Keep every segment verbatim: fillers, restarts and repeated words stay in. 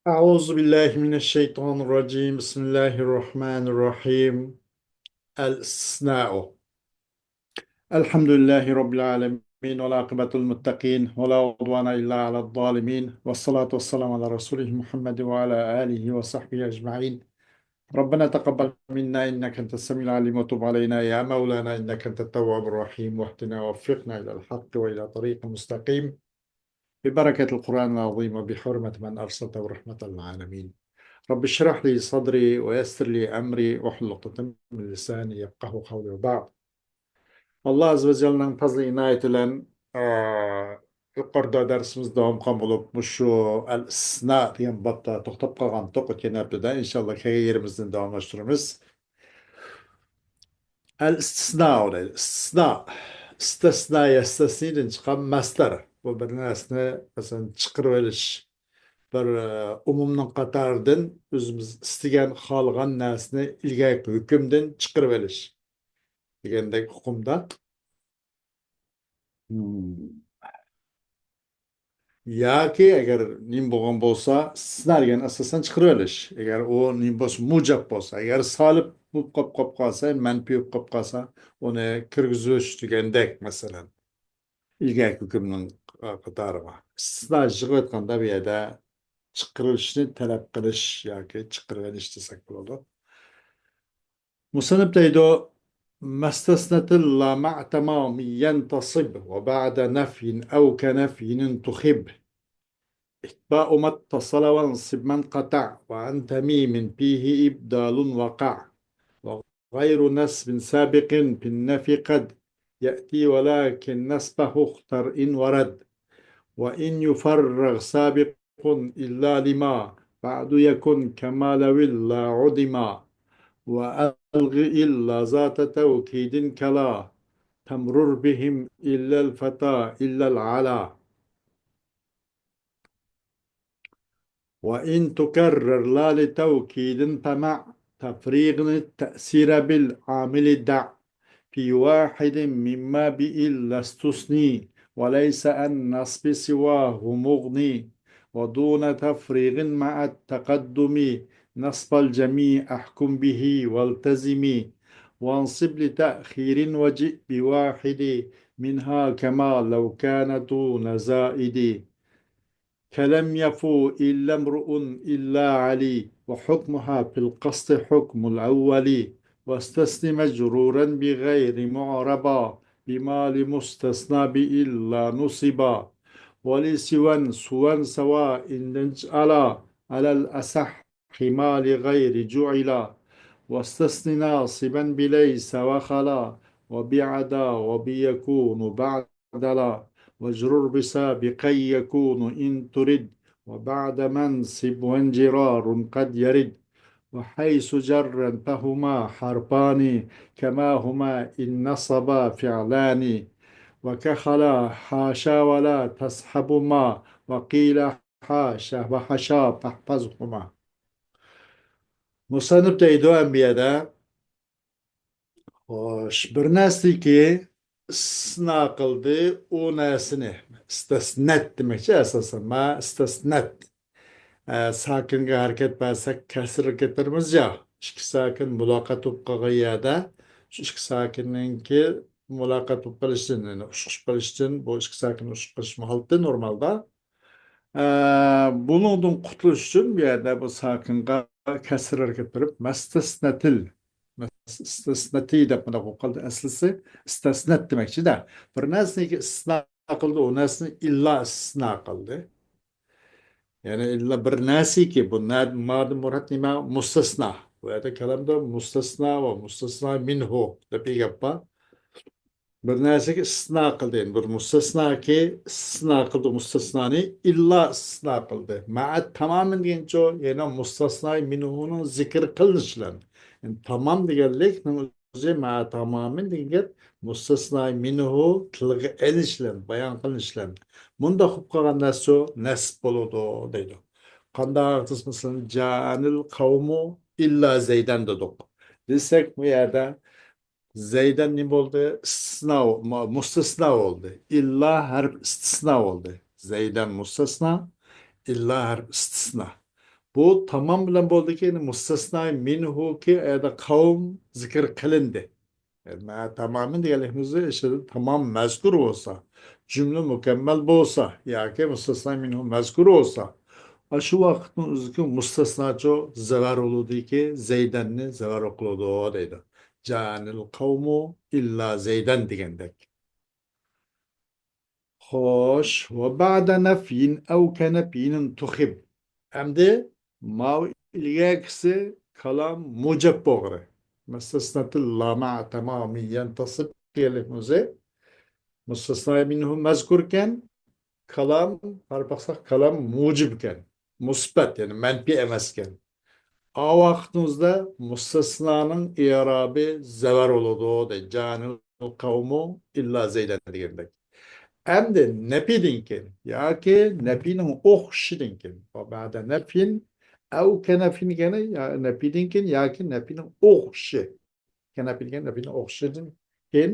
أعوذ بالله من الشيطان الرجيم. بسم الله الرحمن الرحيم. الاستثناء. الحمد لله رب العالمين، والعاقبة للمتقين، ولا عدوان إلا على الظالمين، والصلاة والسلام على رسوله محمد وعلى آله وصحبه أجمعين. ربنا تقبل منا إنك أنت السميع العليم، وتب علينا يا مولانا إنك أنت التواب الرحيم، واهدنا ووفقنا إلى الحق وإلى طريق مستقيم. ببركة القرآن العظيم وبحرمة من أرسلته رحمة للعالمين. رب اشرح لي صدري ويسر لي أمري واحلل عقدة من لساني يفقهوا قولي وبعد. ئاللا ئەززە ۋە جەللەنىڭ پەزلى ئىنايىتى بىلەن، ئە، يۇقىرىدا دەرسىمىز داۋام قىلغان بولۇپ، مۇشۇ ئەل ئىستىسنا دېگەن بابتا توختاپ قالغانتۇق ئۆتكەن ھەپتىدە. ئىنشاللا كەلگەن يېرىمىزدىن داۋاملاشتۇرىمىز. ئەل ئىستىسنا دەيدۇ. ئىستىسنا. ئىستەسنا، يەستەسنىدىن چىققان مەسدەر. بۇ بىر نەرسىنى، مەسىلەن، چىقىرىۋېلىش. بىر، ئە، ئومۇمنىڭ قاتارىدىن ئۆزىمىز ئىستىگەن، خالىغان نەرسىنى ئىلگەركى ھۆكۈمدىن چىقىرىۋېلىش دېگەندەك ئۇقۇمدا. مم. ياكى ئەگەر نېمە بولغان بولسا، ئىستىسنا دېگەن ئاساسەن چىقىرىۋېلىش. ئەگەر ئۇ نېمە بولسا، مۇجەپ بولسا، ئەگەر سالىپ بولۇپ قاپ، قاپ قالسا، مەنپىي بولۇپ قاپ قالسا، ئۇنى كىرگۈزۈش دېگەندەك، مەسىلەن، ئىلگەركى ھۆكۈمنىڭ قاتارىغا. ئىستىسنا يىغىۋېتقاندا بۇ يەردە چىقىرىلىشنى تەلەپ قىلىش ياكى چىقىرىۋېلىش دېسەك بولىدۇ. مۇسەننىپ دەيدۇ، ما استثنت إلا مع تمام ينتصب وبعد نفي أو كنفي انتخب. إتباع ما اتصل وانصب ما انقطع وعن تميم فيه إبدال وقع. وغير نصب سابق في النفي قد يأتي ولكن نصبه اختر إن ورد. وإن يفرغ سابق إلا لما بعد يكن كما لو إلا عدما. وألغ إلا ذات توكيد كلا تمرر بهم إلا الفتى إلا العلا. وإن تكرر لا لتوكيد فمع تفريغ التأثير بالعامل دع. في واحد مما بإلا استثني وليس عن نصب سواه مغني. ودون تفريغ مع التقدم نصب الجميع أحكم به والتزم. وانصب لتأخير وجئ بواحد منها كما لو كان دون زائد. كلم يفو إلا امرؤ إلا علي وحكمها في القصد حكم الأول. واستثن مجرورا بغير معربا بما لمستثنى بإلا نصبا. ولسوى سوى سواء اجعلا على الأصح ما لغير جعلا. واستثن ناصبا بليس وخلا وبعدا وبيكون بعد دلا. واجرر بسابقي يكون إن ترد وبعد ما انصب وانجرار قد يرد. وحيث جرا فهما حرفان كما هما إن نصبا فعلان. وكخلا حاشا ولا تصحب ما وقيل حاشا وحشا فاحفظهما. مۇسەننىپ دەيدۇ، ئەنبىيەدە. خوش، بىر نەرسىنىڭكى ئىستىسنا قىلدى، ئۇ نەرسىنى. ئىستەسنەت دېمەكچى ئاساسەن. ما ئىستەسنەت. ئە، ساكىنغا ھەرىكەت بەرسەك، كەسىر ھەرىكەت بېرىمىز يا. ئىككى ساكىن مۇلاقات بولۇپ قالغان يەردە، شۇ ئىككى ساكىننىڭكى مۇلاقات بولۇپ قېلىشتىن، يەنى ئۇچۇشۇپ قېلىشتىن، بۇ ئىككى ساكىن ئۇچۇشۇپ قېلىش ھالىتى نورمالدا. ئە، بۇنىڭدىن قۇتۇلۇش ئۈچۈن بۇ يەردە بۇ ساكىنغا كەسىر ھەرىكەت بېرىپ، مەستەسنەتىل، مەستەسنەتى دەپ مۇنداق بولۇپ قالدى. ئەسلىسى ئىستەسنەت دېمەكچىدە. بىر نەرسىنىڭكى ئىستىسنا قىلدى، ئۇ نەرسىنى ئىللا ئىستىسنا قىلدى. يەنى ئىللا بىر نەرسىكى، بۇ نە-، مادىن مۇراد نېمە؟ مۇستەسنا. بۇ يەردە كالامدا مۇستەسنا ۋە مۇستەسنا مىنھۇ دەپ بىر گەپ بار. بىر نەرسىگە ئىستىسنا قىلدى. يەنى بىر مۇستەسناكى ئىستىسنا قىلدى، مۇستەسنانى ئىللا ئىستىسنا قىلدى. مەئە تامامىن دېگەنچۇ، يەنە مۇستەسنا مىنھۇنىڭ زىكىر قىلىنىشى بىلەن. يەنى تامام دېگەنلىكنىڭ ئۆزى مەئە تامامىن دېگەن گەپ مۇستەسنا مىنھۇ تىلغا ئېلىنىش بىلەن، بايان قىلىنىش بىلەن. مۇنداق بولۇپ قالغان نەرسىچۇ نەسب بولىدۇ دەيدۇ. قانداق دېسە، مەسىلەن، جائەنىل قەۋمۇ ئىللا زەيدەن دېدۇق. دېسەك، بۇ يەردە زەيدەن نېمە بولدى؟ ئىستىسنا، مۇ-، مۇستەسنا بولدى. ئىللا ھەرپ ئىستىسنا بولدى. زەيدەن مۇستەسنا، ئىللا ھەرپ ئىستىسنا. بۇ تامام بىلەن بولدىكى، يەنى مۇستەسنا مىنھۇكى ئەدە قەۋم زىكىر قىلىندى. مە-، تامامەن دېگەنلىكىمىز ئىچىدە تامام مەزكۇر بولسا، جۈملە مۇكەممەل بولسا ياكى مۇستەسنا مىنھۇ مەزكۇر بولسا، ئاشۇ ۋاقىتنىڭ ئۆزىدىكى مۇستەسناچۇ زەۋەر بولىدۇكى، زەيدەننى زەۋەر قىلىدۇ دەيدۇ. جانىل قەۋمۇ ئىللا زەيدەن دېگەندەك. خوش، ۋە بەئدە نەفيىن ئەۋ كەنەفيىن تۇخىب. ئەمدى ماۋۇ ئىلگەركىسى كالام مۇجەپ بولغىنى. مۇستەسناتىل لامە تامامىيەن تاسىب دېگەنلىك مۇزى. مۇستەسنا مىنھۇ مەزكۇركەن، كالام، قاراپ باقساق، كالام مۇجىبكەن. مۇسبەت، يەنى مەنپىي ئەمەسكەن. ئا ۋاقىتىمىزدا مۇستەسنانىڭ ئېرابى زەۋەر بولىدۇ، دەيدۇ. جانىل قەۋمۇ ئىللا زەيدەن دېگەندەك. ئەمدى نەپىدىن كېيىن ياكى نەپىنىڭ ئوخشىشىدىن كېيىن، ۋە بەئدە نەفيىن ئەۋ كەنەفيىن دېگەنى يا نەپىدىن كېيىن ياكى نەپىنىڭ ئوخشىشى. كەنەپيىن دېگەن نەپىنىڭ ئوخشىشىدىن كېيىن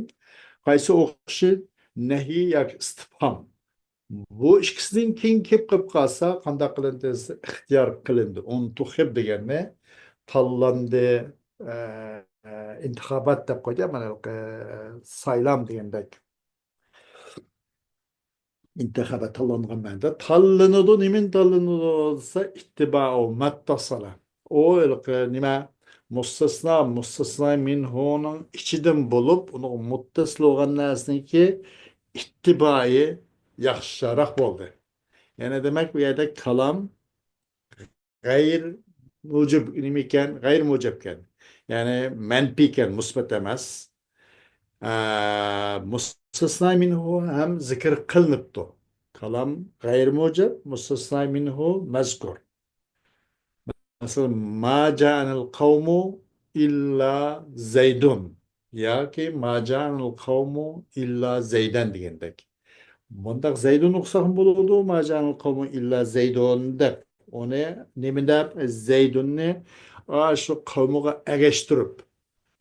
قايسى ئوخشىشى؟ نەھىي ياكى ئىستىپھام. بۇ ئىككىسىدىن كېيىن كېلىپ قېلىپ قالسا، قانداق قىلىندى دېسە، ئىختىيار قىلىندى. ئۇنتۇخىب دېگەننى تاللاندى، ئە، ئە، ئىنتىخابات دەپ قويدى، مانا، ئە، سايلام دېگەندەك. ئىنتىخابات تاللانغان مەنىدە. تاللىنىدۇ، نېمىنى تاللىنىدۇ دېسە، ئىتتىبائۇ مەتتەسەلە. ئۇ ھېلىقى نېمە؟ مۇستەسنا، مۇستەسنا مىنھۇنىڭ ئىچىدىن بولۇپ، ئۇنىڭغا مۇتتەسىل بولغان نەرسىنىڭكى ئىتتىبائى ياخشىراق بولدى. يەنى دېمەك، بۇ يەردە كالام غەير مۇجىب نېمە ئىكەن؟ غەير مۇجەپكەن. يەنى مەنپىيكەن، مۇسبەت ئەمەس. ئە، مۇستەسنا مىنھۇ ھەم زىكىر قىلىنىپتۇ. كالام غەير مۇجەپ، مۇستەسنا مىنھۇ مەزكۇر. مەسىلەن، ما جائەنىل قەۋمۇ ئىللا زەيدۇن ياكى ما جائەنىل قەۋمۇ ئىللا زەيدەن دېگەندەك. مۇنداق زەيدۇن ئوقۇساقمۇ بولىدۇ، ما جائەنىل قەۋمۇ ئىللا زەيدۇن دەپ. ئۇنى نېمە دەپ؟ زەيدۇننى ئاشۇ قەۋمىگە ئەگەشتۈرۈپ،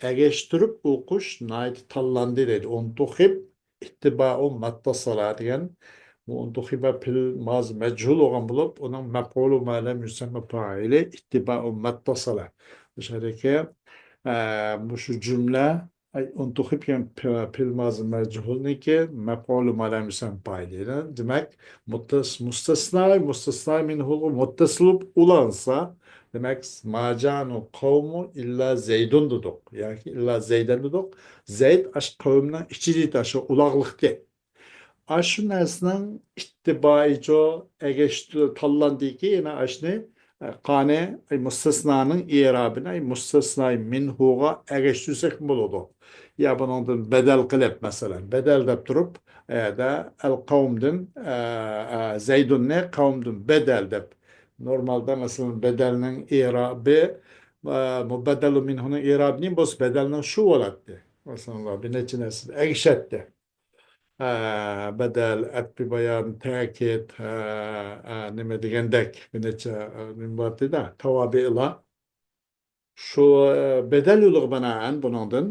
ئەگەشتۈرۈپ ئوقۇش ناھايىتى تاللاندى دەيدۇ. ئۇنتۇخىب ئىتتىبائۇ مەتتەسەلە دېگەن، بۇ ئۇنتۇخىبە پېئىل مازى مەجھۇل بولغان بولۇپ، ئۇنىڭ مەپئۇلۇ ما لەم يۇسەممە پائىلى ئىتتىبائۇ مەتتەسەلە. ئۇ يەردىكى، ئە، مۇشۇ جۈملە، ئەي، ئۇنتۇخىب دېگەن پېئىل مازى مەجھۇلنىڭكى مەپئۇلۇ ما لەم يۇسەممە پائىلى. دېمەك، مۇتتەس-، مۇستەسنا، مۇستەسنا مىنھۇغا مۇتتەسىل بولۇپ ئۇلانسا، دېمەك، ما جائەنىل قەۋمۇ ئىللا زەيدۇن دېدۇق. ياكى ئىللا زەيدەن دېدۇق. زەيد ئاشۇ قەۋمنىڭ ئىچىدە، ئاشۇ ئۇلاغلىقتى. ئاشۇ نەرسىنىڭ ئىتتىبائىچۇ ئەگەشتۈ-، تاللاندىكى، يەنە ئاشۇنى، ئە، قانى، ئەي، مۇستەسنانىڭ ئېرابىنى، ئەي، مۇستەسناي مىنھۇغا ئەگەشتۈرسەك بولىدۇ. يا بۇنىڭدىن بەدەل قىلىپ، مەسىلەن، بەدەل دەپ تۇرۇپ، ئەدە ئەل قەۋمدىن، ئە، ئە، زەيدۇننى قەۋمدىن بەدەل دەپ. نورمالدا، مەسىلەن، بەدەلنىڭ ئېرابى، ئە، مۇبەددەلۇ مىنھۇنىڭ ئېرابى نېمە بولسا، بەدەلنىڭ شۇ بولاتتى. مەسىلەن، بىر نەچچە نەرسىدە ئەگىشەتتى. ئە، بەدەل، ئەتپى بايان، تەكىت، ئە، ئە، نېمە دېگەندەك، بىر نەچچە، ئە، نېمە بارتى-دە، تاۋابىئىلار. شۇ، ئە، بەدەل يولىغا بىنائەن بۇنىڭدىن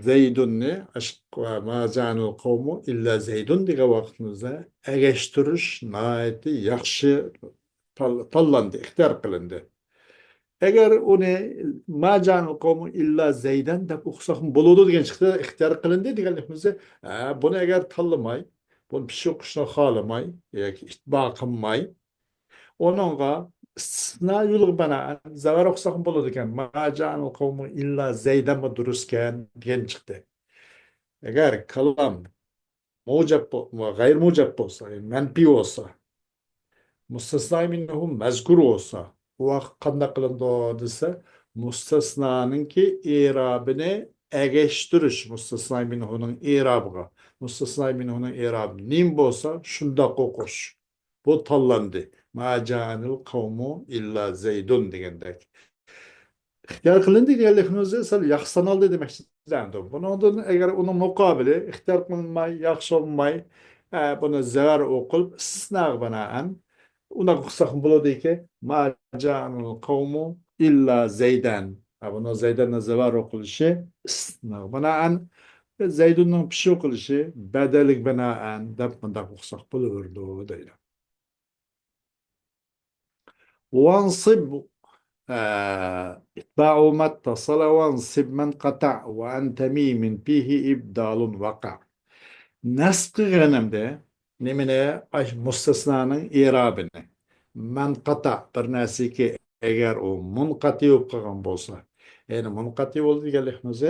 زەيدۇننى، ئەش-، ما جائەنىل قەۋمۇ ئىللا زەيدۇن دېگەن ۋاقتىمىزدا ئەگەشتۈرۈش ناھايىتى ياخشى تال-، تاللاندى، ئىختىيار قىلىندى. ئەگەر ئۇنى ما جائەنىل قەۋمۇ ئىللا زەيدەن دەپ ئوقۇساقمۇ بولىدۇ دېگەن چىقتى، ئىختىيار قىلىندى دېگەنلىكىمىزدە، ھە، بۇنى ئەگەر تاللىماي، بۇنى پىششىق ئوقۇشنى خالىماي ياكى ئىتتىبا قىلماي، ئۇنىڭغا ئىستىسنا يولىغا بىنائەن زەۋەر ئوقۇساقمۇ بولىدىكەن، ما جائەنىل قەۋمۇ ئىللا زەيدەنمۇ دۇرۇسكەن دېگەن چىقتى. ئەگەر كالام مۇجەپ بو-، غەير مۇجەپ بولسا، يەنى مەنپىي بولسا، مۇستەسنا مىنھۇ مەزكۇر بولسا، ئۇ ۋاقىت قانداق قىلىنىدۇ دېسە، مۇستەسنانىڭكى ئېرابىنى ئەگەشتۈرۈش مۇستەسنا مىنھۇنىڭ ئېرابىغا. مۇستەسنا مىنھۇنىڭ ئېرابى نېمە بولسا، شۇنداق ئوقۇش. بۇ تاللاندى. ما جائەنىل قەۋمۇ ئىللا زەيدۇن دېگەندەك. ئىختىيار قىلىندى دېگەنلىكىمىز سەل ياخشى سانالدى دېمەكچى. بۇنىڭدىن ئەگەر ئۇنىڭ مۇقابىلى ئىختىيار قىلىنماي، ياخشى بولماي، ئە، بۇنى زەۋەر ئوقۇلۇپ، ئىستىسناغا بىنائەن ئۇنداق ئوقۇساقمۇ بولىدۇكى، ما جائەنىل قەۋمۇ ئىللا زەيدەن. ھە، بۇنىڭ زەيدەننىڭ زەۋەر ئوقۇلۇشى ئىستىسناغا بىنائەن، زەيدۇننىڭ پىششىق ئوقۇلۇشى بەدەلگە بىنائەن دەپ مۇنداق ئوقۇساق بولۇۋېرىدۇ دەيدۇ. ۋانسىب ئە، اتباع ما اتصل وانصب من قطع وعن تميم فيه إبدال وقع. نەسب قىلغىنىمدا نېمىنى؟ ئاش مۇستەسنانىڭ ئىرابىنى. مەن قاتە بىر نەرسىكى، ئەگەر ئۇ مۇنقەتى بولۇپ قالغان بولسا، يەنى مۇنقەتى بولدى دېگەنلىكىمىز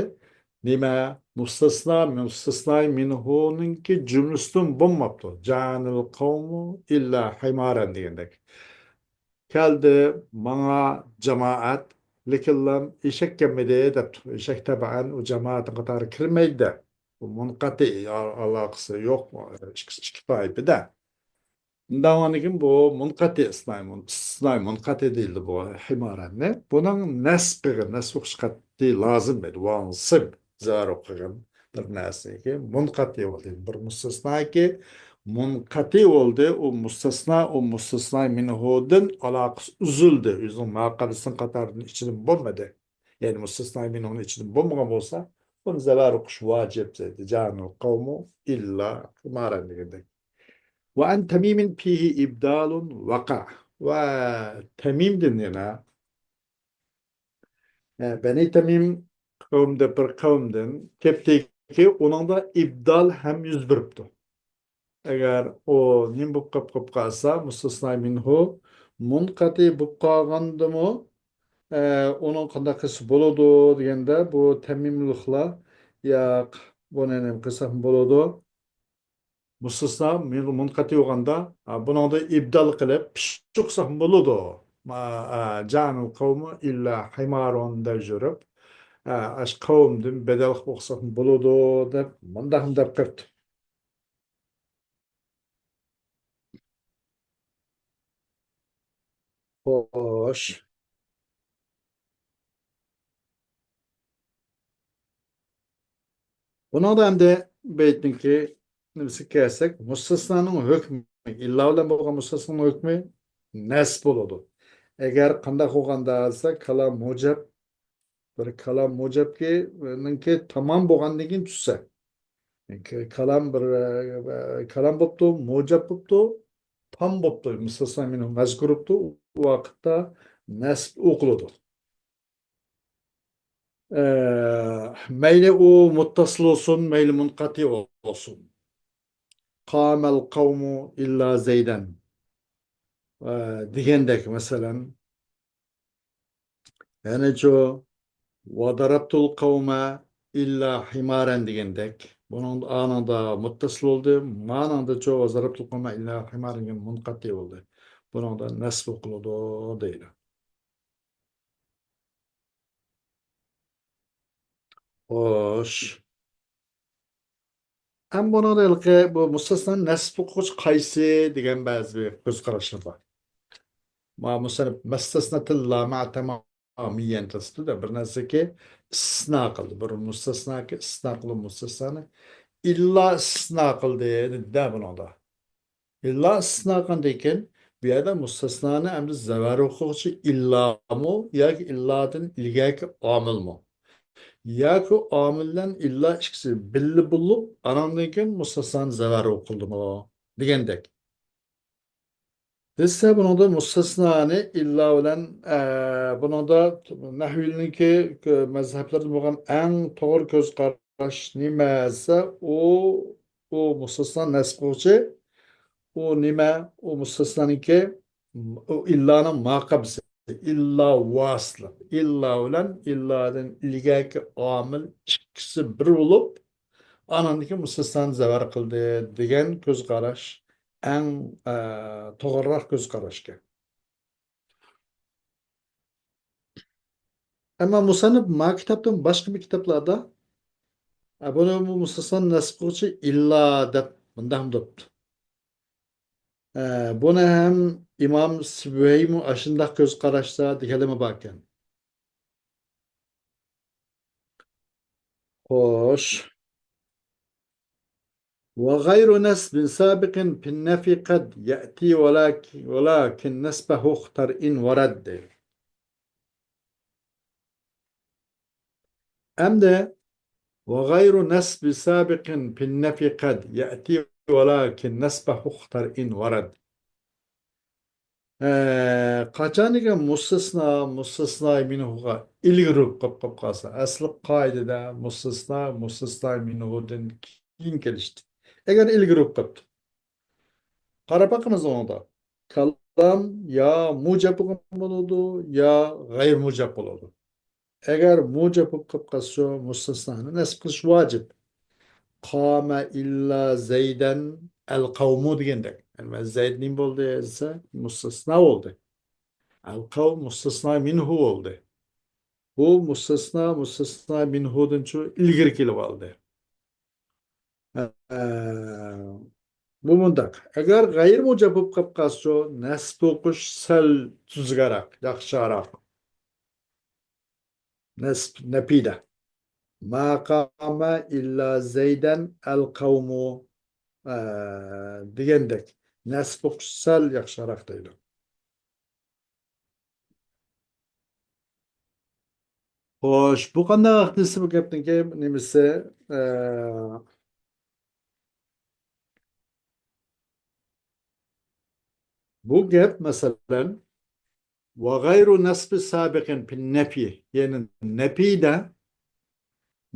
نېمە؟ مۇستەسنا، مۇستەسناي مىنھۇنىڭكى جۈملىسىدىن بولماپتۇ. جانىل قەۋمۇ ئىللا ھىمارەن دېگەندەك. كەلدى، ماڭا جامائەت، لېكىنلا ئېشەك كەلمىدى دەپتۇ. ئېشەك تەبەئەن ئۇ جامائەتنىڭ قاتارىغا كىرمەيدۇ-دە. بۇ مۇنقەتى، ئا-، ئالاقىسى يوق، ئىككىسى ئىككى تائىپىدە. ئۇنداق بولغاندىكىن بۇ مۇنقەتى ئىستىسناي مۇن-، ئىستىسناي مۇنقەتى دېيىلدى بۇ ھىمارەننى. بۇنىڭ نەسبىگە، نەسب ئوقۇش قەتئىي لازىم ئىدى. ۋاڭسىب، زەرۇ قىلغان بىر نەرسىگە مۇنقەتى بولدى. بىر مۇستەسناكى مۇنقەتى بولدى. ئۇ مۇستەسنا، ئۇ مۇستەسنا مىنھۇدىن ئالاقىسى ئۈزۈلدى. ئۆزىنىڭ ماقالىسىنىڭ قاتارىدىن ئىچىدىن بولمىدى. يەنى مۇستەسنا مىنھۇنىڭ ئىچىدىن بولمىغان بولسا، بۇنى زەۋەر ئوقۇش ۋاجىپ دېدى. جانىل قەۋمۇ ئىللا ھىمارەن دېگەندەك. ۋە ئەن تەمىمىن فىھى ئىبدالۇن ۋەقە. ۋە تەمىمدىن يەنە، ئە، بەنى تەمىم قەۋم دەپ بىر قەۋمدىن كەپتىكى، ئۇنىڭدا ئىبدال ھەم يۈز بېرىپتۇ. ئەگەر ئۇ نېمە بولۇپ قاپ-، قاپ قالسا، مۇستەسنا مىنھۇ مۇنقەتى بولۇپ قالغاندىمۇ، ئە، ئۇنىڭ قانداق قىلسا بولىدۇ دېگەندە، بۇ تەمىملىقلار، ياق، بۇنى نېمە قىلساق بولىدۇ؟ مۇستەسنا مىن-، مۇنقەتى بولغاندا، ئا، بۇنىڭدا ئىبدال قىلىپ، پىششىق قىلساق بولىدۇ. ما-، ئا، جانىل قەۋمۇ ئىللا ھىمارۇن دەپ يۈرۈپ، ئا، ئاشۇ قەۋمدىن بەدەل قىلىپ ئوقۇساق بولىدۇ دەپ، مۇنداقمۇ دەپ قىپتۇ. خوش. بۇنىڭدا ئەمدى بەيتنىڭكى نېمىسىگە كەلسەك، مۇستەسنانىڭ ھۆكمى، ئىللا بىلەن بولغان مۇستەسنانىڭ ھۆكمى نەسب بولىدۇ. ئەگەر قانداق بولغاندا دېسە، كالام مۇجەب، بىر كالام مۇجەبكى، نىڭكى تامام بولغاندىن كېيىن چۈشسە. ك-، كالام بىر، ئە، كالام بوپتۇ، مۇجەب بوپتۇ، تام بوپتۇ، مۇستەسنا مىنھۇ مەزكۇر بوپتۇ، ئۇ ۋاقىتتا نەسب ئوقۇلىدۇ. ئە، مەيلى ئۇ مۇتتەسىل بولسۇن، مەيلى مۇنقەتى بولسۇن. قامەل قەۋمۇ ئىللا زەيدەن. ئە، دېگەندەك، مەسىلەن، يەنىچۇ، ۋەدەرەبتۇل قەۋمە ئىللا ھىمارەن دېگەندەك، بۇنىڭدا، ئانىڭدا مۇتتەسىل بولدى، مانىڭدىچۇ، ۋەدەرەبتۇل قەۋمە ئىللا ھىمارەن دېگەن مۇنقەتى بولدى. بۇنىڭدا نەسب ئوقۇلىدۇ دەيدۇ. خوش. ئەمما بۇنىڭدا ھېلىقى بۇ مۇستەسنا نەسب ئوقۇغۇچى قايسى دېگەن بەزى بىر كۆز قاراشلار بار. ما مۇسەننىپ مەستەسنەتىل لا مەتەمامىيەن تەستۇدا بىر نەرسىگە ئىستىسنا قىلدى. بىر مۇستەسناگە ئىستىسنا قىلىپ مۇستەسنانى ئىللا ئىستىسنا قىلدى دە بۇنىڭدا. ئىللا ئىستىسنا قىلغاندىن كېيىن، بۇ يەردە مۇستەسنانى ئەمدى زەۋەر ئوقۇغۇچى ئىللامۇ ياكى ئىللادىن ئىلگەركى ئامىلمۇ؟ ياكى ئامىل بىلەن ئىللا ئىككىسى بىللە بولۇپ، ئاناندىن كېيىن مۇستەسنانى زەۋەر ئوقۇلدىمۇ؟ دېگەندەك. دېسە، بۇنىڭدا مۇستەسنانى ئىللا بىلەن، ئە، بۇنىڭدا نەھۋىينىڭكى مەزھەپلىرىدە بولغان ئەڭ توغرا كۆز قاراش نېمە دېسە، ئۇ، ئۇ مۇستەسنا نەسب قىلغۇچى، ئۇ نېمە؟ ئۇ مۇستەسنانىڭكى، ئۇ ئىللانىڭ ماقابىسى. ئىللا ۋاسىتىلىق. ئىللا بىلەن ئىللادىن ئىلگەركى ئامىل ئىككىسى بىر بولۇپ، ئاناندىن كېيىن مۇستەسنانى زەۋەر قىلدى دېگەن كۆز قاراش ئەڭ، ئە، توغرىراق كۆز قاراشكەن. ئەمما مۇسەننىپ ما كىتابتىن باشقا بىر كىتابلاردا، ئە، بۇنى مۇستەسنا نەسب قىلغۇچى ئىللا دەپ مۇنداق دەپتۇ. ئە، بۇنى ھەم ئىمام سىبۋەيمۇ ئاشۇنداق كۆز قاراشتا دېگەنلىمۇ باركەن. خوش. وغير نسب سابق في النفي قد يأتي ولكن، ولكن نسبه اختر إن ورد. ئەمدى وغير نسب سابق في النفي قد يأتي ولكن نسبه اختر إن ورد. ئە، قاچانكى مۇستەسنا، مۇستەسنا مىنھۇغا ئىلگىرى بولۇپ قېلىپ قالسا، ئەسلى قائىدىدە مۇستەسنا، مۇستەسنا مىنھۇدىن كېيىن كېلىشتى. ئەگەر ئىلگىرى بولۇپ قاپتۇ. قاراپ باقىمىز ئۇنىڭدا. كالام يا مۇجەپ بولغان بولىدۇ، يا غەيرىي مۇجەپ بولىدۇ. ئەگەر مۇجەپ بولۇپ قېلىپ قالسا، شۇ مۇستەسنانى نەسب قىلىش ۋاجىپ. قامە ئىللا زەيدەن ئەل قەۋمۇ دېگەندەك. يەنى مەن زەيد نېمە بولدى دېسە، مۇستەسنا بولدى. ئەل قەۋم مۇستەسنا مىنھۇ بولدى. بۇ مۇستەسنا، مۇستەسنا مىنھۇدىنچۇ ئىلگىرى كېلىۋالدى. ئە، بۇ مۇنداق. ئەگەر غەيرىي مۇجەپ بولۇپ قېلىپ قالسىچۇ، نەسب ئوقۇش سەل تۈزۈكرەك، ياخشىراق. نەسب، نەپىدە. ما قامە ئىللا زەيدەن ئەل قەۋمۇ، ئە، دېگەندەك. نەسب ئوقۇش سەل ياخشىراق دەيدۇ. خوش، بۇ قانداق دېسە بۇ گەپنىڭكى نېمىسى؟ ئە، بۇ گەپ، مەسىلەن، ۋە غەيرۇ نەسبى سابىقىن فىن نەپى، يەنى نەپىدە،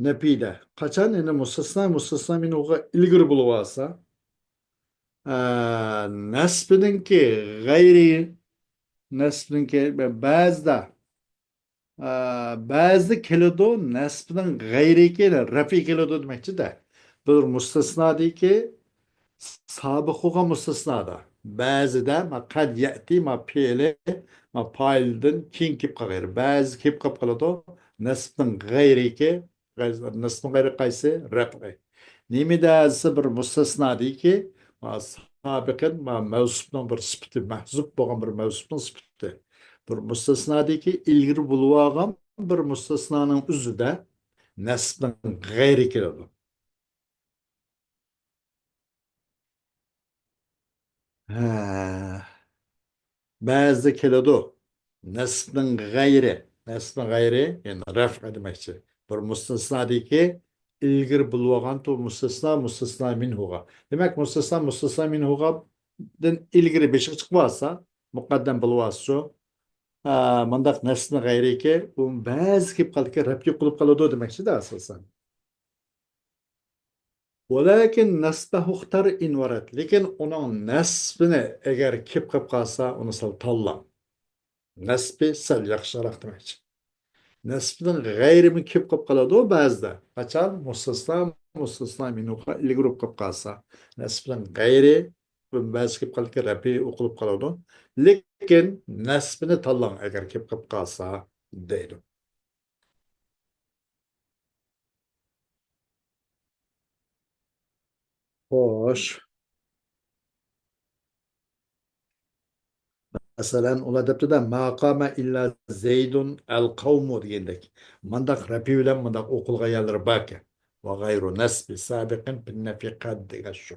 نەپىدە. قاچان يەنى مۇستەسنا، مۇستەسنا مىنھۇغا ئىلگىرى بولۇۋالسا، ئە، نەسبىنىڭكى غەيرىي، نەسبىنىڭكى بەزىدە، ئە، بەزىدە كېلىدۇ، نەسبىنىڭ غەيرىيكى رەپئى كېلىدۇ دېمەكچىدە. بىر مۇستەسنادىكى سابىق بولغان مۇستەسنادا. بەزىدە ما قەد يەتى، ما پېئىلى، ما پائىلدىن كېيىن كېلىپ قالغان. بەزى كېلىپ قاپ قالىدۇ. نەسبنىڭ غەيرىكى، غەي-، نەسبنىڭ غەيرى قايسى؟ رەپئى. نېمىدە دېسە بىر مۇستەسنادىكى، ما سابىقىن، ما مەۋسۇپنىڭ بىر سۈپىتى، مەھزۇپ بولغان بىر مەۋسۇپنىڭ سۈپىتى. بىر مۇستەسنادىكى ئىلگىرى بولۇۋالغان بىر مۇستەسنانىڭ ئۆزىدە نەسبنىڭ غەيرى كېلىدۇ. ھە. بەزىدە كېلىدۇ. نەسبنىڭ غەيرى. نەسبنىڭ غەيرى، يەنى رەفئ دېمەكچى. بىر مۇستەسنادىكى ئىلگىرى بولۇۋالغان تۇ مۇستەسنا، مۇستەسنا مىنھۇغا. دېمەك، مۇستەسنا، مۇستەسنا مىنھۇغادىن ئىلگىرى بېشىغا چىقىۋالسا، مۇقەددەم بولۇۋالسىچۇ، ئا، مۇنداق نەسبنىڭ غەيرىكى، ئۇ بەزى كېلىپ قالىدىكەن، رەپئى قىلىپ قالىدۇ دېمەكچىدە ئاساسەن. ۋەلەكىن نەسبەھۇ ئىختەر ئىن ۋەرەد. لېكىن ئۇنىڭ نەسبىنى ئەگەر كېلىپ قېلىپ قالسا، ئۇنى سەل تاللاڭ. نەسبى سەل ياخشىراق دېمەكچى. نەسبىنىڭ غەيرىمۇ كېلىپ قېلىپ قالىدۇ بەزىدە. قاچان؟ مۇستەسنا، مۇستەسنا مىنھۇغا ئىلگىرى بولۇپ قېلىپ قالسا. نەسبىنىڭ غەيرى بەزى كېلىپ قالىدىكەن، رەپئى ئوقۇلۇپ قالىدۇ. لېكىن نەسبىنى تاللاڭ، ئەگەر كېلىپ قېلىپ قالسا، دەيدۇ. خوش. مەسىلەن، ئۇلار دەپتۇ-دە، ما قامە ئىللا زەيدۇن ئەل قەۋمۇ دېگەندەك. مانداق رەپئى بىلەن مانداق ئوقۇلغان يەرلىرى باركەن. ۋە غەيرۇ نەسبى سابىقىن فىن نەفى قەد دېگەن شۇ.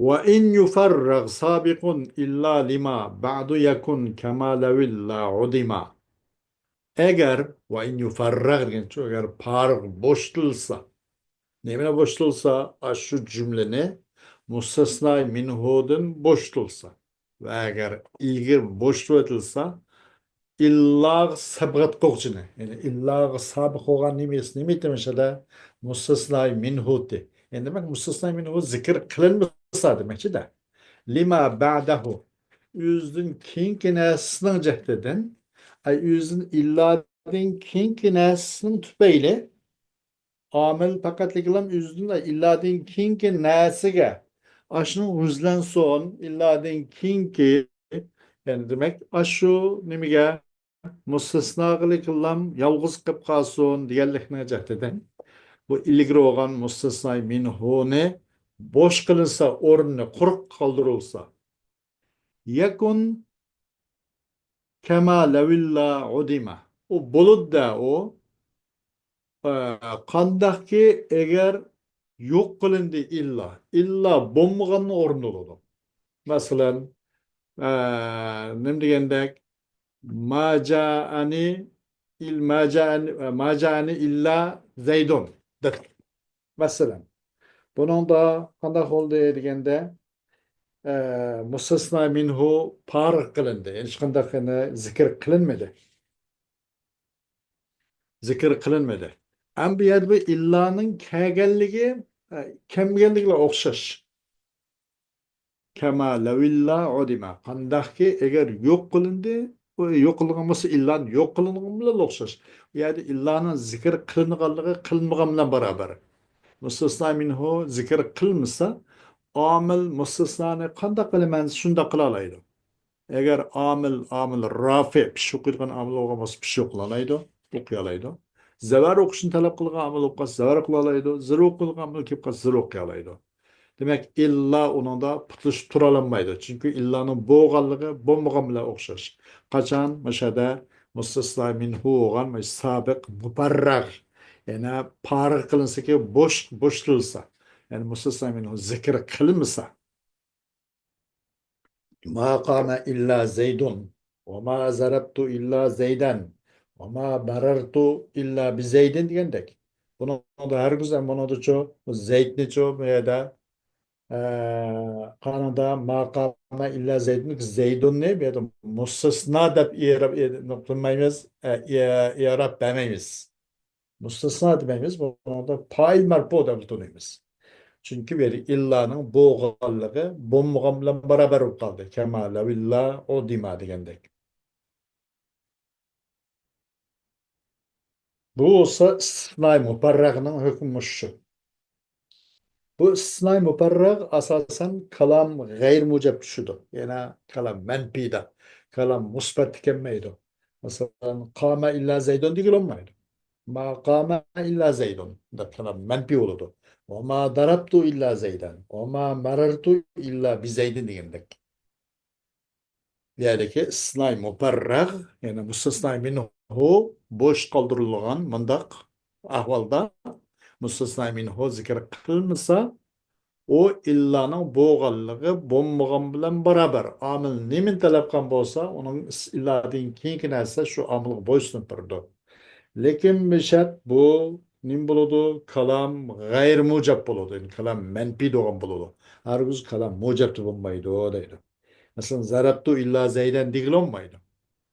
ۋە ئىن يۇفەررەغ سابىقۇن ئىللا لىما بەئدۇ يەكۇن كەما لەۋ ئىللا ئۇدىما. ئەگەر، ۋە ئىن يۇفەررەغ دېگەنچۇ، ئەگەر پارىغ بوشىتىلسا، نېمىنى بوشىتىلسا؟ ئاشۇ جۈملىنى مۇستەسنا مىنھۇدىن بوشىتىلسا. ۋە ئەگەر ئىلگىرى بوشىتىۋېتىلسا، ئىللاغا سەبقەت قىلغۇچىنى، يەنى ئىللاغا سابىق بولغان نېمىسى، نېمە ئېيتىمىز شۇدا؟ مۇستەسناي مىنھۇتى. يەنى دېمەك، مۇستەسناي مىنھۇ زىكىر قىلىنمىسا دېمەكچىدە. لىما بەدەھۇ. ئۆزىدىن كېيىنكى نەرسىنىڭ جەھىتىدىن، ئەي، ئۆزىدىن ئىللادىن كېيىنكى نەرسىنىڭ تۈپەيلى، ئامىل پەقەتلىكلام ئۆزىدىن ئىللادىن كېيىنكى نەرسىگە، ئاشۇنىڭ ئۆزلەنسۇن، ئىللادىن كېيىنكى، يەنى دېمەك، ئاشۇ نېمىگە، مۇستەسناغىلىكلام يالغۇز قېلىپ قالسۇن دېگەنلىكنىڭ جەھىتىدىن، بۇ ئىلگىرى بولغان مۇستەسناي مىنھۇنى بوش قىلىنسا، ئورنىنى قۇرۇق قالدۇرۇلسا، يەكۇن كەما لەۋ ئىللا ئۇدىما. ئۇ بولىدۇ-دە، ئۇ، ئە، قانداقكى ئەگەر يوق قىلىندى ئىللا، ئىللا بولمىغاننىڭ ئورنىدا بولىدۇ. مەسىلەن، ئە، نېمە دېگەندەك، ما جائەنى ئىل-، ما جائەنى، ما جائەنى ئىللا زەيدۇن دېدۇق. مەسىلەن، بۇنىڭدا قانداق بولدى دېگەندە، ئە، مۇستەسنا مىنھۇ پارىغ قىلىندى. يەنى ھېچقانداق يەنە زىكىر قىلىنمىدى. زىكىر قىلىنمىدى. ئەمما بۇ يەردە بۇ ئىللانىڭ كەلگەنلىكى، ئە، كەلمىگەنلىكىگە ئوخشاش. كەما لەۋ ئىللا ئۇدىما. قانداقكى ئەگەر يوق قىلىندى، ئۇ يوق قىلىنغان بولسا، ئىللانى يوق قىلىنغان بىلەن ئوخشاش. بۇ يەردە ئىللانىڭ زىكىر قىلىنغانلىقى قىلىنمىغان بىلەن باراۋەر. مۇستەسنا مىنھۇ زىكىر قىلمىسا، ئامىل مۇستەسنانى قانداق قىلىمەن، شۇنداق قىلالايدۇ. ئەگەر ئامىل، ئامىل رافىئ، پېشى ئوقۇيدىغان ئامىل بولغان بولسا، پېشى ئوقۇلالايدۇ، ئوقۇيالايدۇ. زەۋەر ئوقۇشنى تەلەپ قىلغان ئامىل بولۇپ قالسا، زەۋەر قىلالايدۇ. زىر ئوقۇيدىغان ئامىل كېلىپ قالسا، زىر ئوقۇيالايدۇ. دېمەك، ئىللا ئۇنىڭدا پۇتلىشىپ تۇرالمايدۇ. چۈنكى ئىللانىڭ بولغانلىقى بولمىغان بىلەن ئوخشاش. قاچان؟ مۇشۇ يەردە مۇستەسنا مىنھۇ بولغان، مۇشۇ سابىق مۇپەررەغ، يەنى پارىغ قىلىنسىكى، بوش، بوشىتىلسا، يەنى مۇستەسنا مىنھۇ زىكىر قىلمىسا. ما قام إلا زيد، وما ضربت إلا زيدا، وما مررت إلا بزيد دېگەندەك. بۇنىڭدا ھەرگىز ھەم بۇنىڭدىچۇ، بۇ زەيدنىچۇ بۇ يەردە، ئە، قانۇندا ما قام إلا زيد، زەيدۇننى بۇ يەردە مۇستەسنا دەپ ئېراب، ئېراب قىلمايمىز، ئە، ئېراب بەرمەيمىز. مۇستەسنا دېمەيمىز، بۇنىڭدا پائىل مەرپۇ دەپ تونۇيمىز. چۈنكى بۇ يەردە ئىللانىڭ بولغانلىقى بولمىغان بىلەن باراۋەر بولۇپ قالدى. كەما لەۋ ئىللا ئۇدىما دېگەندەك. بۇ بولسا ئىستىسنائى مۇپەررەغنىڭ ھۆكمى مۇشۇ. بۇ ئىستىسنائى مۇپەررەغ ئاساسەن كالام غەيرىي مۇجەپكە چۈشىدۇ. يەنى كالام مەنپىيدە، كالام مۇسبەتتە كەلمەيدۇ. مەسىلەن، قامە ئىللا زەيدۇن دېگىلى بولمايدۇ. ما قامە ئىللا زەيدۇن دەپ كالام مەنپىي بولىدۇ. ۋە ما دارابتۇ ئىللا زەيدەن، ۋە ما مەرەرتۇ ئىللا بىزەيدىن دېگەندەك. بۇ يەردىكى ئىستىسنائى مۇپەررەغ، يەنى مۇستەسنائى مىنھۇ بوش قالدۇرۇلغان مۇنداق ئەھۋالدا مۇستەسنائى مىنھۇ زىكىر قىلمىسا، ئۇ ئىللانىڭ بولغانلىقى بولمىغان بىلەن باراۋەر. ئامىل نېمىنى تەلەپ قىلغان بولسا، ئۇنىڭ ئىللادىن كېيىنكى نەرسە شۇ ئامىلغا بويسۇنۇپ بېرىدۇ. لېكىن بىر شەرت، بۇ نېمە بولىدۇ؟ كالام غەيرىي مۇجەپ بولىدۇ. يەنى كالام مەنپىي بولغان بولىدۇ. ھەرگىز كالام مۇجەپتە بولمايدۇ دەيدۇ. مەسىلەن، زەرەبتۇ ئىللا زەيدەن دېگىلى بولمايدۇ.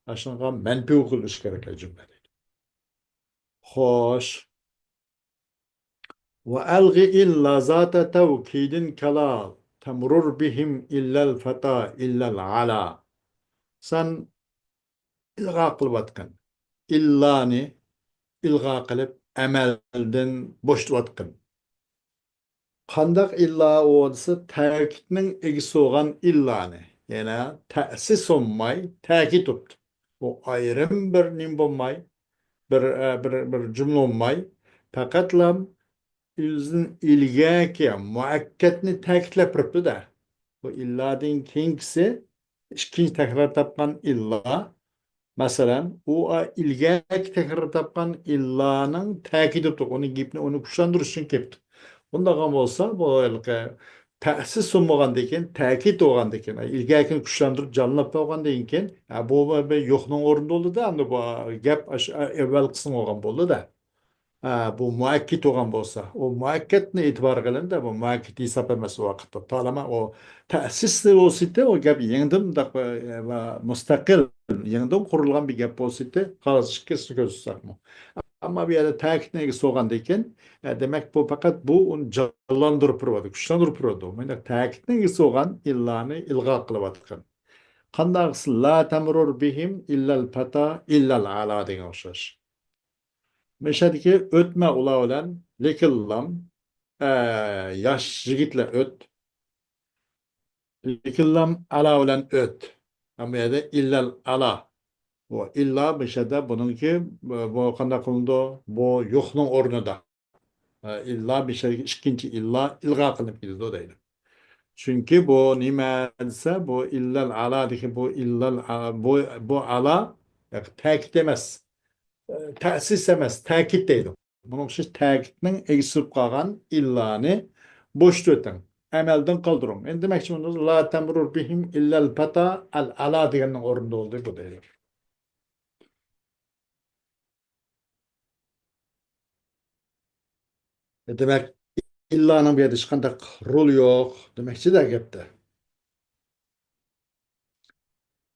ئاشۇنىڭغا مەنپىي ئوقۇلۇشى كېرەك جۈملە دەيدۇ. خوش. ۋە ئەلغىئىل لازاتە تەۋكىدىن كالا تەمرۇر بىھىم ئىللەل فەتا ئىللەل ئالا. سەن ئىلغا قىلىۋاتقىن. ئىللانى ئىلغا قىلىپ، ئەمەلدىن بوشىتىۋاتقىن. قانداق ئىللا ئۇ دېسە، تەكىتنىڭ ئىگىسى بولغان ئىللانى، يەنى تەسىس بولماي، تەكىت بوپتۇ. بۇ ئايرىم بىر نېمە بولماي، بىر، ئە، بىر، بىر جۈملە بولماي، پەقەتلا ئۆزىدىن ئىلگەركى مۇئەككەتنى تەكىتلەپ بېرىپتۇ-دە. بۇ ئىللادىن كېيىنكىسى ئىككىنچى تەكرار تاپقان ئىللا. مەسىلەن، ئۇ ئىلگەركى تەكرار تاپقان ئىللانىڭ تەكىتى بوپتۇ. ئۇنىڭ گېپىنى، ئۇنى كۈچلەندۈرۈش ئۈچۈن كېلىپتۇ. ئۇنداق بولسا، بۇ ھېلىقى تەسىس بولمىغاندىن كېيىن، تەكىت بولغاندىن كېيىن، ئىلگەركىنى كۈچلەندۈرۈپ، جانلىنىپ بولغاندىن كېيىن، ھە، بۇ بىر يوقنىڭ ئورنىدا بولدى-دە، ئەمدى بۇ گەپ ئاش-، ئەۋۋەل قىسىم بولغان بولدى-دە. ھە، بۇ مۇئەككىد بولغان بولسا، ئۇ مۇئەككەدنى ئېتىبارغا ئېلىڭ-دە، بۇ مۇئەككىد ھېساب ئەمەس ئۇ ۋاقىتتا. تالىما ئۇ تەسىسلى بولسىدى، ئۇ گەپ يېڭىدىن مۇنداق بىر، ئە، مۇستەقىل، يېڭىدىن قۇرۇلغان بىر گەپ بولسىدى، قارىسى ئىككىسىنى كۆرسەتسەكمۇ. ئەمما بۇ يەردە تەكىتنىڭ ئىگىسى بولغاندىن كېيىن، ئە، دېمەك، بۇ پەقەت بۇ ئۇنى جانلاندۇرۇپ تۇرۇۋاتىدۇ، كۈچلەندۈرۈپ تۇرىدۇ. مۇنداق تەكىتنىڭ ئىگىسى بولغان ئىللانى ئىلغا قىلىۋاتقان. قانداق دېسە، لا تەمرۇر بىھىم ئىللەل پەتا ئىللەل ئالا دېگەن ئوخشاش. مەشەدىكى ئۆتمە ئۇلار بىلەن، لېكىنلام، ئە، ياش يىگىتلەر ئۆت. لېكىنلام ئالا بىلەن ئۆت. ئەمما يەردە ئىللەل ئالا. بۇ ئىللا مەشەدە بۇنىڭكى، بۇ قانداق قىلىنىدۇ؟ بۇ يوقنىڭ ئورنىدا. ئە، ئىللا مەشەدىكى ئىككىنچى ئىللا ئىلغا قىلىنىپ كېتىدۇ دەيدۇ. چۈنكى بۇ نېمە دېسە، بۇ ئىللەل ئالادىكى بۇ ئىللەل ئا-، بۇ، بۇ ئالا، ياق، تەكىت ئەمەس. ئە، تەسىس ئەمەس، تەكىت دەيدۇ. بۇنىڭ ئۈچۈن تەكىتنىڭ ئىگىسى بولۇپ قالغان ئىللانى بوشىتىۋېتىڭ. ئەمەلدىن قالدۇرۇڭ. ئەمدى دېمەكچى بولدۇم، لا تەمرۇر بىھىم ئىللەل پەتا ئەل ئالا دېگەننىڭ ئورنىدا بولدى بۇ دەيدۇ. دېمەك، ئىللانىڭ بۇ يەردە ھېچقانداق رولى يوق دېمەكچىدە گەپتە.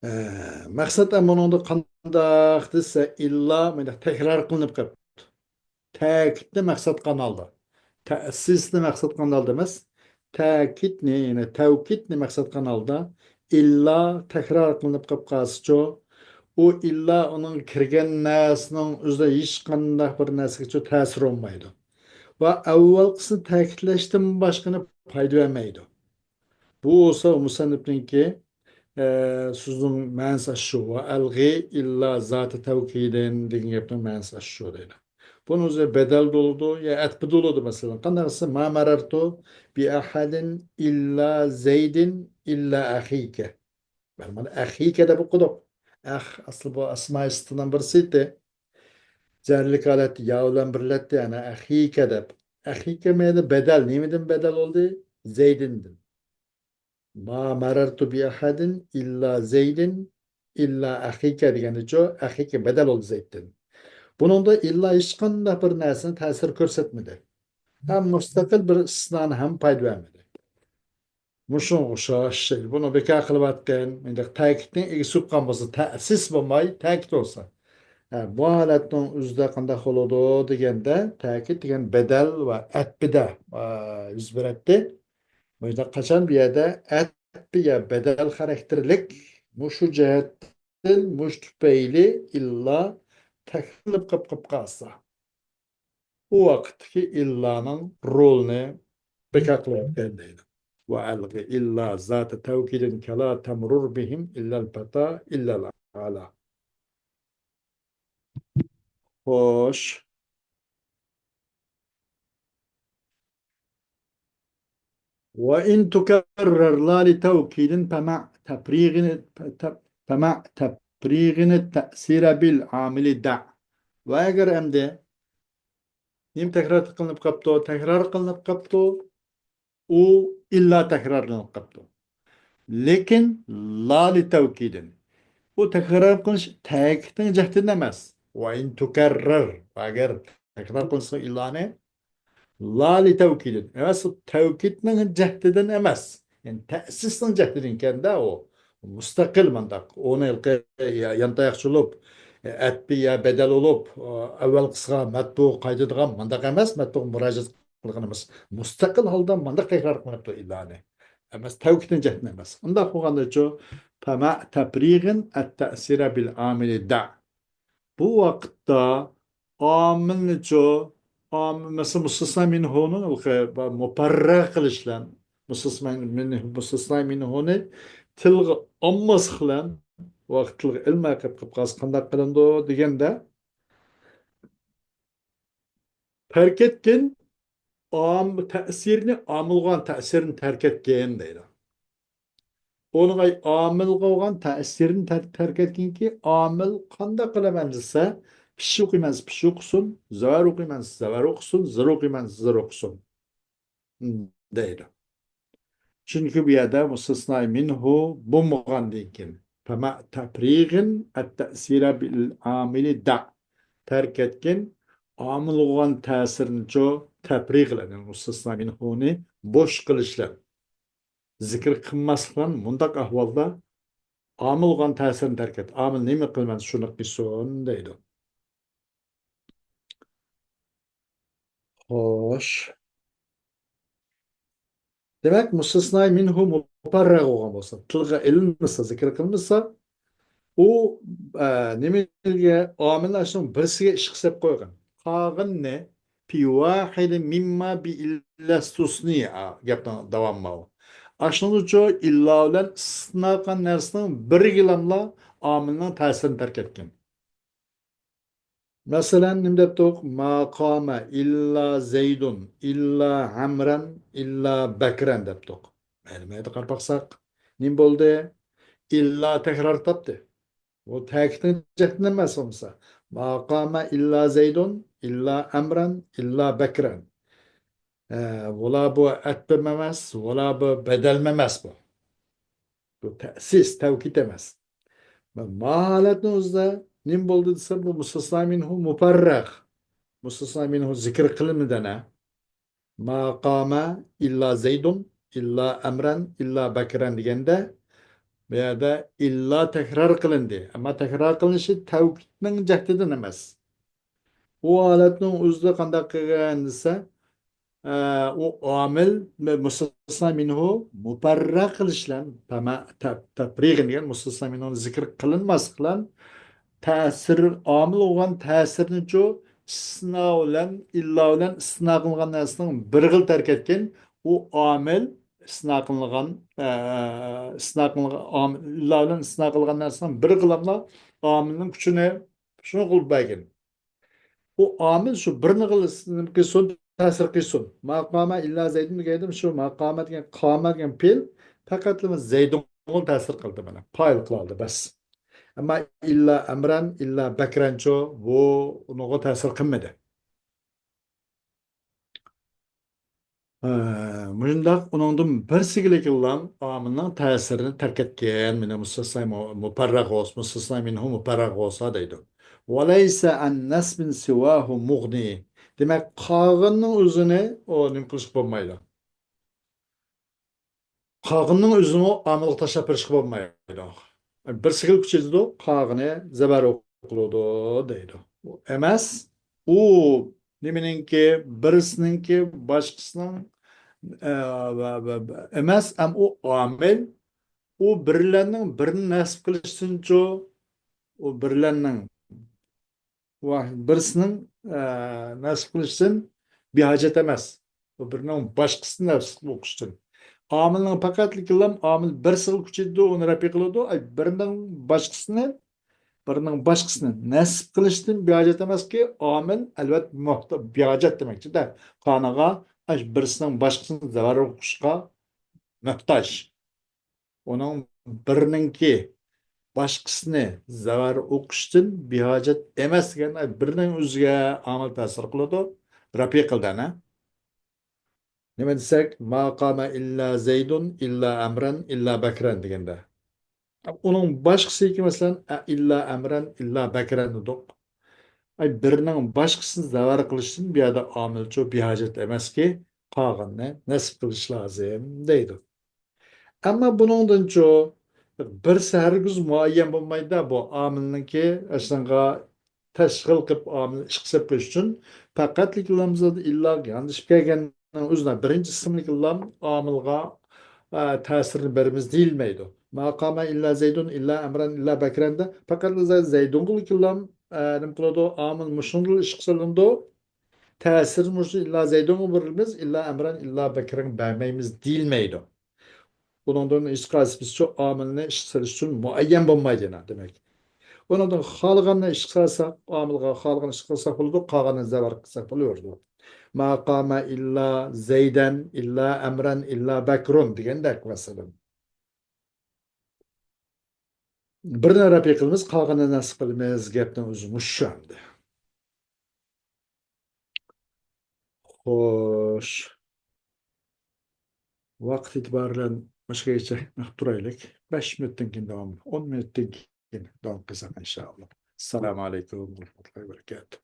ئە، مەقسەت ئەمما ئۇنىڭدا قانداق دېسە، ئىللا مۇنداق تەكرار قىلىنىپ قېلىپتۇ. تەكىتنى مەقسەت قىلغان ھالدا. تەسىسنى مەقسەت قىلغان ھالدا ئەمەس. تەكىتنى، يەنى تەۋكىدنى مەقسەت قىلغان ھالدا ئىللا تەكرار قىلىنىپ قېلىپ قالسىچۇ، ئۇ ئىللا ئۇنىڭ كىرگەن نەرسىنىڭ ئۆزىدە ھېچقانداق بىر نەرسىگىچۇ تەسىرى بولمايدۇ. ۋە ئەۋۋەلقىسىنى تەكىتلەشتىن باشقىنى پايدا بەرمەيدۇ. بۇ بولسا مۇسەننىپنىڭكى، ئە، سۆزنىڭ مەنىسى ئاشۇ. ۋە ئەلغى ئىللا زاتى تەۋكىدىن دېگەن گەپنىڭ مەنىسى ئاشۇ دەيدۇ. بۇنىڭ ئۆزى بەدەل بولىدۇ يا ئەتپى بولىدۇ، مەسىلەن. قانداق دېسە، ما مەرەرتۇ بىئەھەدىن ئىللا زەيدىن ئىللا ئەخىكە. مانا ئەخىكە دەپ ئوقۇدۇق. ئەخ، ئەسلى بۇ ئەسمائى سىتتىنىڭ بىرسى ئىدى. جەرلىك ھالەتتە يا بىلەن بىرلەتتى، يەنى ئەخىكە دەپ. ئەخىكە مەيدە بەدەل، نېمىدىن بەدەل بولدى؟ زەيدىندىن. ما مەرەرتۇ بىئەھەدىن ئىللا زەيدىن ئىللا ئەخىكە دېگەندىچۇ، ئەخىكە بەدەل بولدى زەيدتىن. بۇنىڭدا ئىللا ھېچقانداق بىر نەرسىنى تەسىر كۆرسەتمىدى. ھەم مۇستەقىل بىر ئىستىسنانى ھەم پايدا بەرمىدى. مۇشۇنىڭغا ئوخشاش شەي. بۇنى بىكار قىلىۋەتكەن، مۇنداق تەكىتنىڭ ئىگىسى بولۇپ قالغان بولسا، تەسىس بولماي، تەكىت بولسا. ھە، بۇ ھالەتنىڭ ئۆزىدە قانداق بولىدۇ دېگەندە، تەكىت دېگەن بەدەل ۋە ئەتپىدە، ئا، يۈز بېرەتتى. مۇشۇنداق قاچان بۇ يەردە ئەتپى يا بەدەل خاراكتېرلىك مۇشۇ جەھەتتىن، مۇشۇ تۈپەيلى ئىللا تەكرارلىنىپ قېلىپ، قېلىپ قالسا. ئۇ ۋاقىتتىكى ئىللانىڭ رولىنى بىكار قىلىۋەتكەن دەيدۇ. ۋە ئەلغى ئىللا زاتى تەۋكىدىن كەلا تەمرۇر بىھىم ئىللەل پەتا ئىللەل ئالا. خوش. وإن تكرر لا لتوكيد فمع تفريغ، فمع تفريغ التأثير بالعامل دع. ۋە ئەگەر ئەمدى نېمە تەكرار قىلىنىپ قاپتۇ؟ تەكرار قىلىنىپ قاپتۇ. ئۇ ئىللا تەكرارلىنىپ قاپتۇ. لېكىن لا لتوكيد. بۇ تەكرار قىلىنىش تەكىتنىڭ جەھىتىدىن ئەمەس. وإن تكرر. ئەگەر تەكرار قىلسا ئىللانى، لا لتوكيد ئەمەس، تەۋكىدنىڭ جەھىتىدىن ئەمەس. يەنى تەسىسنىڭ جەھىتىدىن ئىكەندە ئۇ. مۇستەقىل مانداق. ئۇنى ھېلىقى يانتاياقچە بولۇپ، ئەتپى يا بەدەل بولۇپ، ئەۋۋەلقىسىغا مەتبۇغ قايتىدىغان مانداق ئەمەس، مەتبۇغ مۇراجىئەت قىلغىنىمىز. مۇستەقىل ھالدا مانداق تەكرار قىلىنىپتۇ ئىللانى. ئەمەس، تەۋكىدنىڭ جەھىتىدىن ئەمەس. ئۇنداق بولغاندىچۇ، فمع تفريغ التأثير بالعامل دع. بۇ ۋاقىتتا ئامىلنىچۇ، ئامىل، مەسىلەن، مۇستەسنا مىنھۇنى مۇپەررەغ قىلىش بىلەن، مۇستەسنا مىنھۇ، مۇستەسنا مىنھۇنى تىلغا ئالماسلىق بىلەن، ۋاقىت تىلغا ئېلىنماي قېلىپ قالسا قانداق قىلىنىدۇ دېگەندە، تەرك ئەتكىن، ئام-، تەسىرنى، ئامىلغا بولغان تەسىرنى تەرك ئەتكىن دەيدۇ. ئۇنىڭغا ئامىلغا بولغان تەسىرنى تەر-، تەرك ئەتكىنكى، ئامىل قانداق قىلىمەن دېسە، پىش ئوقۇيمەن دېسە پىش ئوقۇسۇن، زەۋەر ئوقۇيمەن دېسە زەۋەر ئوقۇسۇن، زىر ئوقۇيمەن دېسە زىر ئوقۇسۇن دەيدۇ. چۈنكى بۇ يەردە مۇستەسنا مىنھۇ بولمىغاندىن كېيىن، فمع تفريغ التأثير بالعامل دع. تەرك ئەتكىن، ئامىل بولغان تەسىرنىچۇ تەپرىغ قىلىمەن، مۇستەسنا مىنھۇنى بوش قىلىش بىلەن. زىكىر قىلماسلىق بىلەن مۇنداق ئەھۋالدا ئامىل بولغان تەسىرنى تەرك ئەت. ئامىل نېمە قىلىمەن، شۇنى قىلسۇن دەيدۇ. خوش. دېمەك، مۇستەسنا مىنھۇ مۇپەررەغ بولغان بولسا، تىلغا ئېلىنمىسا، زىكىر قىلمىسا، ئۇ، ئە، نېمىگە، ئامىلنى ئاشۇنىڭ بىرسىگە ئىشقا سېلىپ قويغان. قالغىنىنى في واحد مما بإلا استثني، گەپنىڭ داۋامى ماۋۇ. ئاشۇنىڭچۇ ئىللا بىلەن ئىستىسنا قىلغان نەرسىنىڭ بىرىگىلاملا ئامىلنىڭ تەسىرىنى تەرك ئەتكەن. مەسىلەن، نېمە دەپتۇق؟ ما قام إلا زيد إلا عمرا إلا بكرا دەپتۇق. مەيلى، مەيلى، قاراپ باقساق، نېمە بولدى؟ ئىللا تەكرار تاپتى. بۇ تەكىتنىڭ جەھىتىدىن ئەمەس بولمىسا. ما قام إلا زيد إلا عمرا إلا بكرا. ئە، بۇلار بۇ ئەتپىمۇ ئەمەس، بۇلار بۇ بەدەلمۇ ئەمەس بۇ. بۇ تەسىس، تەۋكىد ئەمەس. ما ھالەتنىڭ ئۆزىدە نېمە بولدى دېسە، بۇ مۇستەسنا مىنھۇ مۇپەررەغ. مۇستەسنا مىنھۇ زىكىر قىلىنمىدى ئەنە. ما قام إلا زيد إلا عمرا إلا بكرا دېگەندە، بۇ يەردە ئىللا تەكرار قىلىندى. ئەمما تەكرار قىلىنىشى تەۋكىدنىڭ جەھىتىدىن ئەمەس. ئۇ ھالەتنىڭ ئۆزىدە قانداق قىلغان دېسە، ئە، ئۇ ئامىل مۇستەسنا مىنھۇ مۇپەررەق قىلىش بىلەن، تەمە-، تەپ-، تەپرىغىن دېگەن مۇستەسنا مىنھۇ زىكىر قىلىنماسلىق بىلەن، تەسىر، ئامىل بولغان تەسىرنىچۇ ئىستىسنا بىلەن، ئىللا بىلەن ئىستىسنا قىلىنغان نەرسىنىڭ بىر خىل تەرك ئەتكەن، ئۇ ئامىل ئىستىسنا قىلىنغان، ئە، ئىستىسنا قىلىنغان ئامىل، ئىللا بىلەن ئىستىسنا قىلغان نەرسىنىڭ بىر خىلاملا ئامىلنىڭ كۈچىنى شۇنى قىلىپ بەرگەن. ئۇ ئامىل شۇ بىرنى قىلسۇن، تەسىر قىلسۇن. ما قاما ئىللا زەيدۇن دېگەن شۇ ما قاما دېگەن، قاما دېگەن پېئىل پەقەتلا زەيدۇنغا تەسىر قىلدى، مانا، پائىل قىلالدى، بەس. ئەمما ئىللا ئەمرەن، ئىللا بەكرەنچۇ، بۇ ئۇنىڭغا تەسىر قىلمىدى. ھە، مۇشۇنداق ئۇنىڭدىن بىرسىگىلىكىلام ئامىلنىڭ تەسىرىنى تەرك ئەتكەن، مانا مۇستەسنا مۇ-، مۇپەررەغ بولسا، مۇستەسنا مىنھۇ مۇپەررەغ بولسا دەيدۇ. ۋەلەيسە ئەن نەسبىن سىۋاھۇ مۇغنى. دېمەك، قالغىنىنىڭ ئۆزىنى ئۇ نېمە قىلىشقا بولمايدۇ. قالغىنىنىڭ ئۆزىنىمۇ ئامىلغا تاشلاپ بېرىشقا بولمايدۇ. بىرسىگىلا كۈچ يېتىدۇ، قالغىنى زەبەر ئوقۇلىدۇ دەيدۇ. ئۇ ئەمەس، ئۇ نېمىنىڭكى، بىرسىنىڭكى، باشقىسىنىڭ، ئە، ۋە، ۋە، ۋە، ئەمەس، ئەم ئۇ ئامىل، ئۇ بىرلەرنىڭ بىرىنى نەسب قىلىشتىنچۇ، ئۇ بىرلەرنىڭ ۋاھ، بىرسىنىڭ، ئە، نەسب قىلىشتىن بىھاجەت ئەمەس. بۇ بىرىنىڭ باشقىسىنى نەسب قىلىشتىن. ئامىلنىڭ پەقەتلىكىلا ئامىل بىرسىگە كۈچىدۇ، ئۇنى رەپئى قىلىدۇ. ئاي، بىرىنىڭ باشقىسىنى، بىرىنىڭ باشقىسىنى نەسب قىلىشتىن بىھاجەت ئەمەسكى، ئامىل ئەلۋەتتە مۆھتا-، بىھاجەت دېمەكچىدە. قانىغا، ئاي، بىرسىنىڭ باشقىسىنى زەۋەر ئوقۇشقا مۆھتاج. ئۇنىڭ بىرىنىڭكى باشقىسىنى زەۋەر ئوقۇشتىن بىھاجەت ئەمەس دېگەن، بىرىنىڭ ئۆزىگە ئامىل تەسىر قىلىدۇ. رەپئى قىلدى ئەنە. نېمە دېسەك، ما قاما ئىللا زەيدۇن، ئىللا ئەمرەن، ئىللا بەكرەن دېگەندە. ئۇنىڭ باشقىسىكى، مەسىلەن، ئە، ئىللا ئەمرەن، ئىللا بەكرەن دېدۇق. ئاي، بىرىنىڭ باشقىسىنى زەۋەر قىلىشتىن بۇ يەردە ئامىلچۇ بىھاجەت ئەمەسكى، قالغىنىنى نەسب قىلىش لازىم دەيدۇ. ئەمما بۇنىڭدىنچۇ بىرسى ھەرگىز مۇئەييەن بولمايدۇ، بۇ ئامىلنىڭكى ئاشۇنىڭغا تەشغىل قىلىپ، ئامىل ئىشقا سېلىپ قويۇش ئۈچۈن پەقەتلىك لامزىدا ئىللا ياندىشىپ كەلگەننىڭ ئۆزىنىڭ بىرىنچى ئىسىملىك لام ئامىلغا، ئە، تەسىرنى بېرىمىز دېيىلمەيدۇ. ما قاما ئىللا زەيدۇن، ئىللا ئەمرەن، ئىللا بەكرەندە پەقەتلا زەي-، زەيدۇنغىلىك لام، ئە، نېمە قىلىدۇ؟ ئامىل مۇشۇندىلا ئىشقا سېلىنىدۇ. تەسىرى مۇشۇ ئىللا زەيدۇنغا بېرىمىز، ئىللا ئەمرەن، ئىللا بەكرەنگە بەرمەيمىز دېيىلمەيدۇ. بۇنىڭدىن ھېچقايسى بىز شۇ ئامىلنى ئىشقا سېلىش ئۈچۈن مۇئەييەن بولمايدۇ يەنە، دېمەك. ئۇنىڭدىن خالىغاننى ئىشقا سالساق، ئامىلغا خالىغاننى ئىشقا سالساق بولىدۇ، قالغاننى زەۋەر قىلساق بولۇۋېرىدۇ. ما قاما ئىللا زەيدەن، ئىللا ئەمرەن، ئىللا بەكرۇن دېگەندەك، مەسىلەن. بىرنى رەپئى قىلىمىز، قالغىنىنى نەسب قىلىمىز. گەپنىڭ ئۆزى مۇشۇ ئەمدى. خوش. ۋاقىت ئېتىبارى بىلەن مۇشۇ يەرگىچە قىلىپ تۇرايلى. بەش مىنۇتتىن كېيىن داۋام، ئون مىنۇتتىن كېيىن داۋام قىلساق، ئىنشائاللا. ئەسسالامۇ ئەلەيكۇم ۋە رەھمەتۇللاھى ۋە بەرىكاتۇھ.